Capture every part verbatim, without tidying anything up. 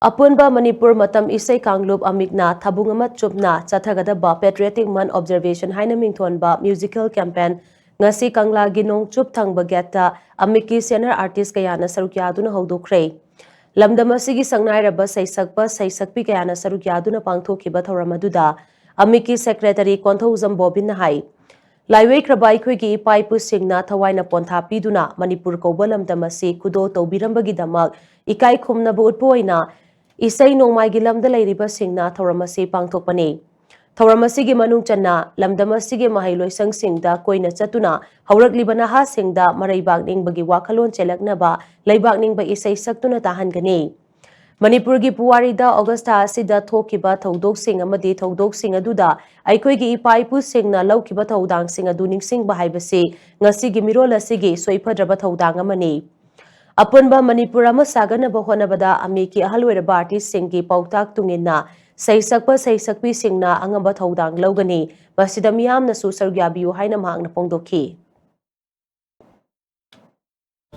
ꯑꯄꯨꯟꯕ ꯃꯅꯤꯄꯨꯔ ꯃꯇꯝ ꯏꯁꯩ ꯀꯥꯡꯂꯨꯞ ꯑꯃꯤꯛꯅ ꯊꯕꯨꯡ ꯑꯃ ꯆꯨꯞꯅ ꯆꯠꯊꯒꯗꯕ Patriotic Month Observation ꯍꯥꯏꯅ ꯃꯤꯡꯊꯣꯟꯕ musical campaign ꯉꯁꯤ ꯀꯪꯂꯥꯒꯤ ꯅꯣꯡꯆꯨꯞ ꯊꯪꯕ ꯒꯦꯠꯇ ꯑꯃꯤꯛꯀꯤ senior artist ꯀꯌꯥꯅ ꯁꯔꯨꯛ ꯌꯥꯗꯨꯅ ꯍꯧꯗꯣꯛꯈ꯭ꯔꯦ꯫ ꯂꯝꯗꯝ ꯑꯁꯤꯒꯤ ꯁꯛꯅꯥꯏꯔꯕ ꯁꯩꯁꯛꯄ, ꯁꯩꯁꯛꯄꯤ ꯀꯌꯥꯅ ꯁꯔꯨꯛ ꯌꯥꯗꯨꯅ ꯄꯥꯡꯊꯣꯛꯈꯤꯕ ꯊꯧꯔꯝ ꯑꯗꯨꯗ ꯑꯃꯤꯛꯀꯤ secretary ꯀꯣꯟꯊꯧꯖꯝ ꯕꯣꯕꯤꯟꯅ ꯍꯥꯏ, ꯂꯥꯏꯑꯣꯏꯈ꯭ꯔꯕ ꯑꯩꯈꯣꯏꯒꯤ ꯏꯄꯥ ꯏꯄꯨꯁꯤꯡꯅ ꯊꯋꯥꯏꯅ ꯄꯣꯟꯊꯥ ꯄꯤꯗꯨꯅ ꯃꯅꯤꯄꯨꯔ ꯀꯧꯕ ꯂꯝꯗꯝ ꯑꯁꯤ ꯈꯨꯗꯣꯜ ꯇꯧꯕꯤꯔꯝꯕꯒꯤꯗꯃꯛ ꯏꯀꯥꯏ ꯈꯨꯝꯅꯕ ꯎꯠꯄ ꯑꯣꯏꯅ ꯏꯁꯩ ꯅꯣꯡꯃꯥꯏꯒꯤ ꯂꯝꯗ ꯂꯩꯔꯤꯕꯁꯤꯡꯅ ꯊꯧꯔꯝ ꯑꯁꯤ ꯄꯥꯡꯊꯣꯛꯄꯅꯤ꯫ ꯊꯧꯔꯝ ꯑꯁꯤꯒꯤ ꯃꯅꯨꯡ ꯆꯟꯅ ꯂꯝꯗꯝ ꯑꯁꯤꯒꯤ ꯃꯍꯩꯂꯣꯏꯁꯪꯁꯤꯡꯗ ꯀꯣꯏꯅ ꯆꯠꯇꯨꯅ ꯍꯧꯔꯛꯂꯤꯕ ꯅꯍꯥꯁꯤꯡꯗ ꯃꯔꯩꯕꯥꯛ ꯅꯤꯡꯕꯒꯤ ꯋꯥꯈꯜꯂꯣꯟ ꯆꯦꯜꯂꯛꯅꯕ ꯂꯩꯕꯥꯛ ꯅꯤꯡꯕ ꯏꯁꯩ ꯁꯛꯇꯨꯅ ꯇꯥꯍꯟꯒꯅꯤ꯫ ꯃꯅꯤꯄꯨꯔꯒꯤ ꯄꯨꯋꯥꯔꯤꯗ ꯑꯣꯒꯁ ꯊꯥ ꯑꯁꯤꯗ ꯊꯣꯛꯈꯤꯕ ꯊꯧꯗꯣꯛꯁꯤꯡ ꯑꯃꯗꯤ ꯊꯧꯗꯣꯛꯁꯤꯡ ꯑꯗꯨꯗ ꯑꯩꯈꯣꯏꯒꯤ ꯏꯄꯥ ꯏꯄꯨꯁꯤꯡꯅ ꯂꯧꯈꯤꯕ ꯊꯧꯗꯥꯡꯁꯤꯡ ꯑꯗꯨ ꯅꯤꯡꯁꯤꯡꯕ ꯍꯥꯏꯕꯁꯤ ꯉꯁꯤꯒꯤ ꯃꯤꯔꯣꯜ ꯑꯁꯤꯒꯤ ꯁꯣꯏꯐꯗ꯭ꯔꯕ ꯊꯧꯗꯥꯡ ꯑꯃꯅꯤ꯫ ꯑꯄꯨꯟꯕ ꯃꯅꯤꯄꯨꯔ ꯑꯃ ꯁꯥꯒꯠꯅꯕ ꯍꯣꯠꯅꯕꯗ ꯑꯃꯤꯛꯀꯤ ꯑꯍꯜ ꯑꯣꯏꯔꯕ artistꯁꯤꯡꯒꯤ ꯄꯥꯎꯇꯥꯛ ꯇꯨꯡꯏꯟꯅ ꯁꯩꯁꯛꯄ ꯁꯩꯁꯛꯄꯤꯁꯤꯡꯅ ꯑꯉꯝꯕ ꯊꯧꯗꯥꯡ ꯂꯧꯒꯅꯤ꯫ ꯃꯁꯤꯗ ꯃꯤꯌꯥꯝꯅꯁꯨ ꯁꯔꯨꯛ ꯌꯥꯕꯤꯌꯨ ꯍꯥꯏꯅ ꯃꯍꯥꯛꯅ ꯐꯣꯡꯗꯣꯛꯈꯤ꯫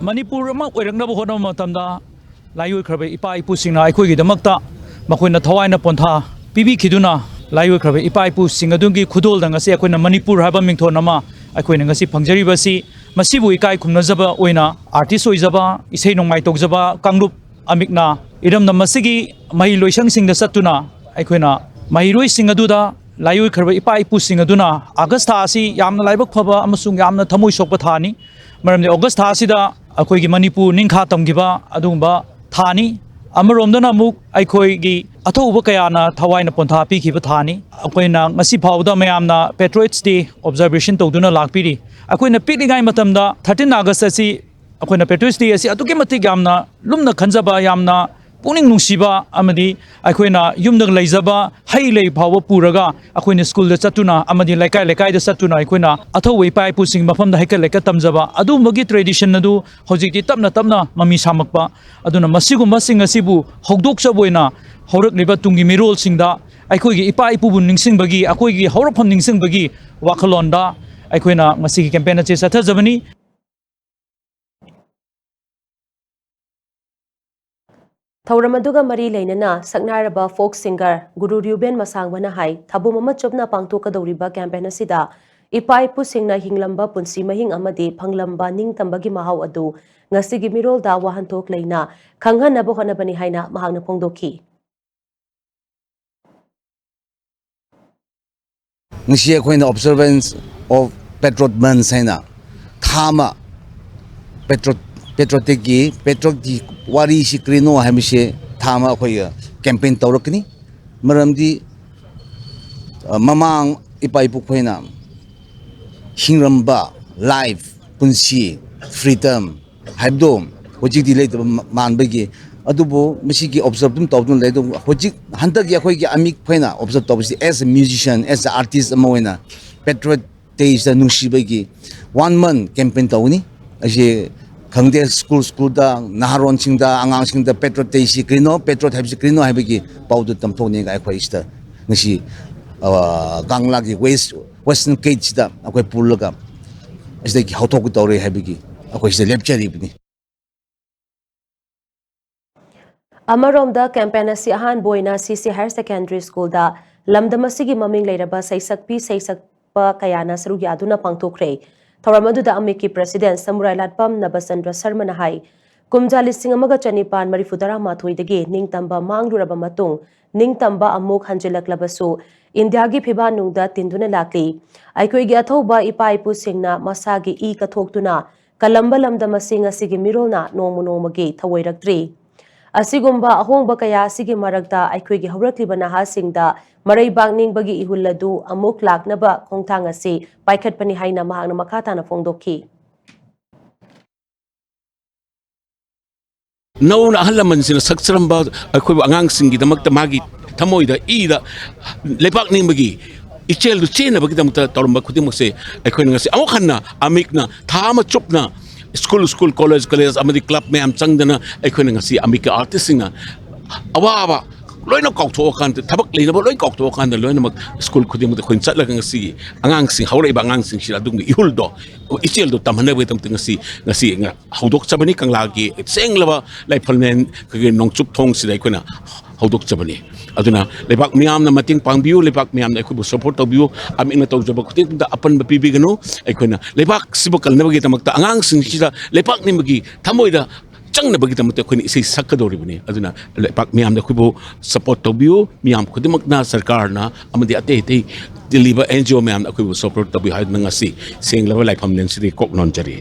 ꯃꯅꯤꯄꯨꯔ ꯑꯃ ꯑꯣꯏꯔꯛꯅꯕ ꯍꯣꯠꯅꯕ ꯃꯇꯝꯗ ꯂꯥꯏꯑꯣꯏꯈ꯭ꯔꯕ ꯏꯄꯥ ꯏꯄꯨꯁꯤꯡꯅ ꯑꯩꯈꯣꯏꯒꯤꯗꯃꯛꯇ ꯃꯈꯣꯏꯅ ꯊꯋꯥꯏꯅ ꯄꯣꯟꯊꯥ ꯄꯤꯕꯤꯈꯤꯗꯨꯅ ꯂꯥꯏꯑꯣꯏꯈ꯭ꯔꯕ ꯏꯄꯥ ꯏꯄꯨꯁꯤꯡ ꯑꯗꯨꯒꯤ ꯈꯨꯗꯣꯜꯗ ꯉꯁꯤ ꯑꯩꯈꯣꯏꯅ ꯃꯅꯤꯄꯨꯔ ꯍꯥꯏꯕ ꯃꯤꯡꯊꯣꯟ ꯑꯃ ꯑꯩꯈꯣꯏꯅ ꯉꯁꯤ ꯐꯪꯖꯔꯤꯕꯁꯤ, ꯃꯁꯤꯕꯨ ꯏꯀꯥꯏ ꯈꯨꯝꯅꯖꯕ ꯑꯣꯏꯅ artist ꯑꯣꯏꯖꯕ, ꯏꯁꯩ ꯅꯣꯡꯃꯥꯏ ꯇꯧꯖꯕ ꯀꯥꯡꯂꯨꯞ ꯑꯃꯤꯛꯅ ꯏꯔꯝꯗꯝ ꯑꯁꯤꯒꯤ ꯃꯍꯩ ꯂꯣꯏꯁꯪꯁꯤꯡꯗ ꯆꯠꯇꯨꯅ ꯑꯩꯈꯣꯏꯅ ꯃꯍꯩꯔꯣꯏꯁꯤꯡ ꯑꯗꯨꯗ ꯂꯥꯏꯑꯣꯏꯈ꯭ꯔꯕ ꯏꯄꯥ ꯏꯄꯨꯁꯤꯡ ꯑꯗꯨꯅ ꯑꯥꯒꯁ ꯊꯥ ꯑꯁꯤ ꯌꯥꯝꯅ ꯂꯥꯏꯕꯛ ꯐꯕ ꯑꯃꯁꯨꯡ ꯌꯥꯝꯅ ꯊꯃꯣꯏ ꯁꯣꯛꯄ ꯊꯥꯅꯤ꯫ ꯃꯔꯝꯗꯤ ꯑꯣꯒꯁ ꯊꯥ ꯑꯁꯤꯗ ꯑꯩꯈꯣꯏꯒꯤ ꯃꯅꯤꯄꯨꯔ ꯅꯤꯡꯈꯥ ꯇꯝꯈꯤꯕ ꯑꯗꯨꯒꯨꯝꯕ ꯊꯥꯅꯤ꯫ ꯑꯃꯔꯣꯝꯗꯅ ꯑꯃꯨꯛ ꯑꯩꯈꯣꯏꯒꯤ ꯑꯊꯧꯕ ꯀꯌꯥꯅ ꯊꯋꯥꯏꯅ ꯄꯣꯟꯊꯥ ꯄꯤꯈꯤꯕ ꯊꯥꯅꯤ꯫ ꯑꯩꯈꯣꯏꯅ ꯉꯁꯤ ꯐꯥꯎꯕꯗ ꯃꯌꯥꯝꯅ Patriots Day observation ꯇꯧꯗꯨꯅ ꯂꯥꯛꯄꯤꯔꯤ꯫ ꯑꯩꯈꯣꯏꯅ ꯄꯤꯛꯂꯤꯉꯩ ꯃꯇꯝꯗ thirteen August ꯑꯁꯤ ꯑꯩꯈꯣꯏꯅ Patriots Day ꯑꯁꯤ ꯑꯗꯨꯛꯀꯤ ꯃꯇꯤꯛ ꯌꯥꯝꯅ ꯂꯨꯝꯅ ꯈꯟꯖꯕ, ꯌꯥꯝꯅ ꯄꯨꯛꯅꯤꯡ ꯅꯨꯡꯁꯤꯕ ꯑꯃꯗꯤ ꯑꯩꯈꯣꯏꯅ ꯌꯨꯝꯗ ꯂꯩꯖꯕ ꯍꯩ ꯂꯩ ꯐꯥꯎꯕ ꯄꯨꯔꯒ ꯑꯩꯈꯣꯏꯅ ꯁ꯭ꯀꯨꯜꯗ ꯆꯠꯇꯨꯅ ꯑꯃꯗꯤ ꯂꯩꯀꯥꯏ ꯂꯩꯀꯥꯏꯗ ꯆꯠꯇꯨꯅ ꯑꯩꯈꯣꯏꯅ ꯑꯊꯧꯕ ꯏꯄꯥ ꯏꯄꯨꯁꯤꯡ ꯃꯐꯝꯗ ꯍꯩꯀꯠ ꯂꯩꯀꯠ ꯇꯝꯖꯕ ꯑꯗꯨꯒꯨꯝꯕꯒꯤ tradition ꯑꯗꯨ ꯍꯧꯖꯤꯛꯇꯤ ꯇꯞꯅ ꯇꯞꯅ ꯃꯃꯤ ꯁꯥꯃꯛꯄ꯫ ꯑꯗꯨꯅ ꯃꯁꯤꯒꯨꯝꯕꯁꯤꯡ ꯑꯁꯤꯕꯨ ꯍꯧꯗꯣꯛꯆꯕ ꯑꯣꯏꯅ ꯍꯧꯔꯛꯂꯤꯕ ꯇꯨꯡꯒꯤ ꯃꯤꯔꯣꯜꯁꯤꯡꯗ ꯑꯩꯈꯣꯏꯒꯤ ꯏꯄꯥ ꯏꯄꯨꯕꯨ ꯅꯤꯡꯁꯤꯡꯕꯒꯤ, ꯑꯩꯈꯣꯏꯒꯤ ꯍꯧꯔꯛꯐꯝ ꯅꯤꯡꯁꯤꯡꯕꯒꯤ ꯋꯥꯈꯜꯂꯣꯟꯗ ꯑꯩꯈꯣꯏꯅ ꯃꯁꯤꯒꯤ campaign ꯑꯁꯤ ꯆꯠꯊꯖꯕꯅꯤ꯫ ꯊꯧꯔꯝ ꯑꯗꯨꯒ ꯃꯔꯤ ꯂꯩꯅꯅ ꯁꯛꯅꯥꯏꯔꯕ folk singer ꯒꯨꯔꯨ ꯔ꯭ꯌꯨꯕꯦꯟ ꯃꯁꯥꯡꯕꯅ ꯍꯥꯏ, ꯊꯥꯕꯨꯝ ꯑꯃ ꯆꯨꯞꯅ ꯄꯥꯡꯊꯣꯛꯀꯗꯧꯔꯤꯕ campaign ꯑꯁꯤꯗ ꯏꯄꯥ ꯏꯄꯨꯁꯤꯡꯅ ꯍꯤꯡꯂꯝꯕ ꯄꯨꯟꯁꯤ ꯃꯍꯤꯡ ꯑꯃꯗꯤ ꯐꯪꯂꯝꯕ ꯅꯤꯡꯇꯝꯕꯒꯤ ꯃꯍꯥꯎ ꯑꯗꯨ ꯉꯁꯤꯒꯤ ꯃꯤꯔꯣꯜꯗ ꯋꯥꯍꯟꯊꯣꯛ ꯂꯩꯅ ꯈꯪꯍꯟꯅꯕ ꯍꯣꯠꯅꯕꯅꯤ ꯍꯥꯏꯅ ꯃꯍꯥꯛꯅ ꯐꯣꯡꯗꯣꯛꯈꯤ꯫ ꯉꯁꯤ ꯑꯩꯈꯣꯏꯅ Observance of Patriot Month ꯍꯥꯏꯅ ꯊꯥ ꯑꯃ patriot, patriotic ꯀꯤ, patriot ꯀꯤ ꯋꯥꯔꯤꯁꯤ ꯀꯔꯤꯅꯣ ꯍꯥꯏꯕꯁꯤ ꯊꯥ ꯑꯃ ꯑꯩꯈꯣꯏ campaign ꯇꯧꯔꯛꯀꯅꯤ꯫ ꯃꯔꯝꯗꯤ, ꯑ, ꯃꯃꯥꯡ ꯏꯄꯥ ꯏꯄꯨꯈꯣꯏꯅ ꯍꯤꯡꯂꯝꯕ life, ꯄꯨꯟꯁꯤ, freedom ꯍꯥꯏꯕꯗꯣ ꯍꯧꯖꯤꯛꯇꯤ ꯂꯩꯇꯕ ꯃ-, ꯃꯥꯟꯕꯒꯤ, ꯑꯗꯨꯕꯨ ꯃꯁꯤꯒꯤ observe ꯑꯗꯨꯝ ꯇꯧꯗꯨꯅ ꯂꯩ꯫ ꯑꯗꯨꯕꯨ ꯍꯧꯖꯤꯛ ꯍꯟꯗꯛꯀꯤ ꯑꯩꯈꯣꯏꯒꯤ ꯑꯃꯤꯛ ꯑꯩꯈꯣꯏꯅ observe ꯇꯧꯕꯁꯤ, as a musician, as a artist ꯑꯃ ꯑꯣꯏꯅ, patriot ꯗꯦꯁꯤꯗ ꯅꯨꯡꯁꯤꯕꯒꯤ one month campaign ꯇꯧꯒꯅꯤ꯫ ꯑꯁꯤ ꯈꯪꯗꯦ, ꯁ꯭ꯀꯨꯜ ꯁ꯭ꯀꯨꯜꯗ ꯅꯍꯥꯔꯣꯟꯁꯤꯡꯗ, ꯑꯉꯥꯡꯁꯤꯡꯗ patriot ꯗꯦꯁꯤ ꯀꯔꯤꯅꯣ, patriot ꯍꯥꯏꯕꯁꯤ ꯀꯔꯤꯅꯣ ꯍꯥꯏꯕꯒꯤ ꯄꯥꯎꯗꯨ ꯇꯝꯊꯣꯛꯅꯤꯡꯉꯥꯏ ꯑꯩꯈꯣꯏ ꯁꯤꯗ ꯉꯁꯤ, ꯑ, ꯀꯪꯂꯥꯒꯤ west, western gate ꯁꯤꯗ ꯑꯩꯈꯣꯏ ꯄꯨꯜꯂꯒ ꯑꯁꯤꯗꯒꯤ ꯍꯧꯊꯣꯛꯀꯗꯧꯔꯦ ꯍꯥꯏꯕꯒꯤ ꯑꯩꯈꯣꯏ ꯁꯤꯗ ꯂꯦꯞꯆꯔꯤꯕꯅꯤ꯫ ꯑꯃꯔꯣꯝꯗ, campaign ꯑꯁꯤ ꯑꯍꯥꯟꯕ ꯑꯣꯏꯅ C C Higher Secondary School ꯗ ꯂꯝꯗꯝ ꯑꯁꯤꯒꯤ ꯃꯃꯤꯡ ꯂꯩꯔꯕ ꯁꯩꯁꯛꯄꯤ ꯁꯩꯁꯛꯄ ꯀꯌꯥꯅ ꯁꯔꯨꯛ ꯌꯥꯗꯨꯅ ꯄꯥꯡꯊꯣꯛꯈ꯭ꯔꯦ꯫ ꯊꯧꯔꯝ ꯑꯗꯨꯗ ꯑꯃꯤꯛꯀꯤ president ꯁꯃꯨꯔꯥꯏ ꯂꯥꯠꯄꯝ ꯅꯕꯆꯟꯗ꯭ꯔ ꯁꯔꯃꯅ ꯍꯥꯏ, ꯀꯨꯝꯖꯥ ꯂꯤꯁꯤꯡ ꯑꯃꯒ ꯆꯅꯤꯄꯥꯟ ꯃꯔꯤꯐꯨ ꯇꯔꯥꯃꯥꯊꯣꯏꯗꯒꯤ ꯅꯤꯡꯇꯝꯕ ꯃꯥꯡꯂꯨꯔꯕ ꯃꯇꯨꯡ, ꯅꯤꯡꯇꯝꯕ ꯑꯃꯨꯛ ꯍꯟꯖꯤꯜꯂꯛꯂꯕꯁꯨ, ꯏꯟꯗꯤꯌꯥꯒꯤ ꯐꯤꯕꯥꯛ ꯅꯨꯡꯗ ꯇꯤꯟꯗꯨꯅ ꯂꯥꯛꯂꯤ꯫ ꯑꯩꯈꯣꯏꯒꯤ ꯑꯊꯧꯕ ꯏꯄꯥ ꯏꯄꯨꯁꯤꯡꯅ ꯃꯁꯥꯒꯤ ꯏ ꯀꯠꯊꯣꯛꯇꯨꯅ ꯀꯜꯂꯝꯕ ꯂꯝꯗꯝ ꯑꯁꯤ ꯉꯁꯤꯒꯤ ꯃꯤꯔꯣꯜꯅ ꯅꯣꯡꯃ ꯅꯣꯡꯃꯒꯤ ꯊꯧꯑꯣꯏꯔꯛꯇ꯭ꯔꯤ꯫ ꯑꯁꯤꯒꯨꯝꯕ ꯑꯍꯣꯡꯕ ꯀꯌꯥ ꯑꯁꯤꯒꯤ ꯃꯔꯛꯇ ꯑꯩꯈꯣꯏꯒꯤ ꯍꯧꯔꯛꯂꯤꯕ ꯅꯍꯥꯁꯤꯡꯗ ꯃꯔꯩꯕꯥꯛ ꯅꯤꯡꯕꯒꯤ ꯏꯍꯨꯜ ꯑꯗꯨ ꯑꯃꯨꯛ ꯂꯥꯛꯅꯕ ꯈꯣꯡꯊꯥꯡ ꯑꯁꯤ ꯄꯥꯏꯈꯠꯄꯅꯤ ꯍꯥꯏꯅ ꯃꯍꯥꯛꯅ ꯃꯈꯥ ꯇꯥꯅ ꯐꯣꯡꯗꯣꯛꯈꯤ꯫ ꯅꯧꯅ ꯑꯍꯜ ꯂꯃꯟꯁꯤꯡꯅ ꯁꯛꯆꯔꯝꯕ ꯑꯩꯈꯣꯏꯕꯨ ꯑꯉꯥꯡꯁꯤꯡꯒꯤꯗꯃꯛꯇ ꯃꯥꯒꯤ ꯊꯃꯣꯏꯗ, ꯏꯗ ꯂꯩꯕꯥꯛ ꯅꯤꯡꯕꯒꯤ ꯏꯆꯦꯜꯗꯨ ꯆꯦꯟꯅꯕꯒꯤꯗꯃꯛꯇ ꯇꯧꯔꯝꯕ ꯈꯨꯗꯤꯡꯃꯛꯁꯦ ꯑꯩꯈꯣꯏꯅ ꯉꯁꯤ ꯑꯃꯨꯛ ꯍꯟꯅ ꯑꯃꯤꯛꯅ ꯊꯥ ꯑꯃ ꯆꯨꯞꯅ school, school, college, college ꯑꯃꯗꯤ club ꯃꯌꯥꯝ ꯆꯪꯗꯅ ꯑꯩꯈꯣꯏꯅ ꯉꯁꯤ ꯑꯃꯤꯛꯀꯤ artistꯁꯤꯡꯅ ꯑꯋꯥꯕ ꯂꯣꯏꯅ ꯀꯥꯎꯊꯣꯛꯑꯀꯥꯟꯗ, ꯊꯕꯛ ꯂꯩꯅꯕ ꯂꯣꯏ ꯀꯥꯎꯊꯣꯛꯑꯀꯥꯟꯗ, ꯂꯣꯏꯅꯃꯛ ꯁ꯭ꯀꯨꯜ ꯈꯨꯗꯤꯡꯃꯛꯇ ꯑꯩꯈꯣꯏꯅ ꯆꯠꯂꯒ ꯉꯁꯤꯒꯤ ꯑꯉꯥꯡꯁꯤꯡ, ꯍꯧꯔꯛꯏꯕ ꯑꯉꯥꯡꯁꯤꯡꯁꯤꯗ ꯑꯗꯨꯒꯨꯝꯕ ꯏꯍꯨꯜꯗꯣ, ꯏꯆꯦꯜꯗꯣ ꯇꯝꯍꯟꯅꯕꯒꯤꯗꯃꯛꯇ ꯉꯁꯤ, ꯉꯁꯤ ꯉ-, ꯍꯧꯗꯣꯛꯆꯕꯅꯤ꯫ ꯀꯪꯂꯥꯒꯤ ꯁꯦꯡꯂꯕ ꯂꯥꯏꯐꯝꯂꯦꯟ ꯑꯩꯈꯣꯏꯒꯤ ꯅꯣꯡꯆꯨꯞ ꯊꯣꯡꯁꯤꯗ ꯑꯩꯈꯣꯏꯅ ꯍꯧꯗꯣꯛꯆꯕꯅꯤ꯫ ꯑꯗꯨꯅ ꯂꯩꯕꯥꯛ ꯃꯤꯌꯥꯝꯅ ꯃꯇꯦꯡ ꯄꯥꯡꯕꯤꯌꯨ, ꯂꯩꯕꯥꯛ ꯃꯤꯌꯥꯝꯅ ꯑꯩꯈꯣꯏꯕꯨ ꯁꯄꯣꯔꯠ ꯇꯧꯕꯤꯌꯨ꯫ ꯑꯃ ꯑꯃꯅ ꯇꯧꯖꯕ ꯈꯨꯗꯤꯡꯗ ꯑꯄꯟꯕ ꯄꯤꯕꯤꯒꯅꯨ꯫ ꯑꯩꯈꯣꯏꯅ ꯂꯩꯕꯥꯛꯁꯤꯕꯨ ꯀꯟꯅꯕꯒꯤꯗꯃꯛꯇ, ꯑꯉꯥꯡꯁꯤꯡꯁꯤꯗ ꯂꯩꯕꯥꯛ ꯅꯤꯡꯕꯒꯤ ꯊꯃꯣꯏꯗ ꯆꯪꯅꯕꯒꯤꯗꯃꯛꯇ ꯑꯩꯈꯣꯏꯅ ꯏꯁꯩ ꯁꯛꯀꯗꯧꯔꯤꯕꯅꯤ꯫ ꯑꯗꯨꯅ ꯂꯩꯕꯥꯛ ꯃꯤꯌꯥꯝꯅ ꯑꯩꯈꯣꯏꯕꯨ ꯁꯄꯣꯔꯠ ꯇꯧꯕꯤꯌꯨ꯫ ꯃꯤꯌꯥꯝ ꯈꯨꯗꯤꯡꯃꯛꯅ, ꯁꯔꯀꯥꯔꯅ ꯑꯃꯗꯤ ꯑꯇꯩ ꯑꯇꯩ ꯇꯤꯜꯂꯤꯕ ꯑꯦꯟ ꯖꯤ ꯑꯣ ꯃꯌꯥꯝꯅ ꯑꯩꯈꯣꯏꯕꯨ ꯁꯄꯣꯔꯠ ꯇꯧꯕꯤꯌꯨ ꯍꯥꯏꯗꯨꯅ ꯉꯁꯤ ꯁꯦꯡꯂꯕ ꯂꯥꯏꯐꯝꯂꯦꯟꯁꯤꯗꯒꯤ ꯀꯣꯛ ꯅꯣꯟꯖꯔꯤ꯫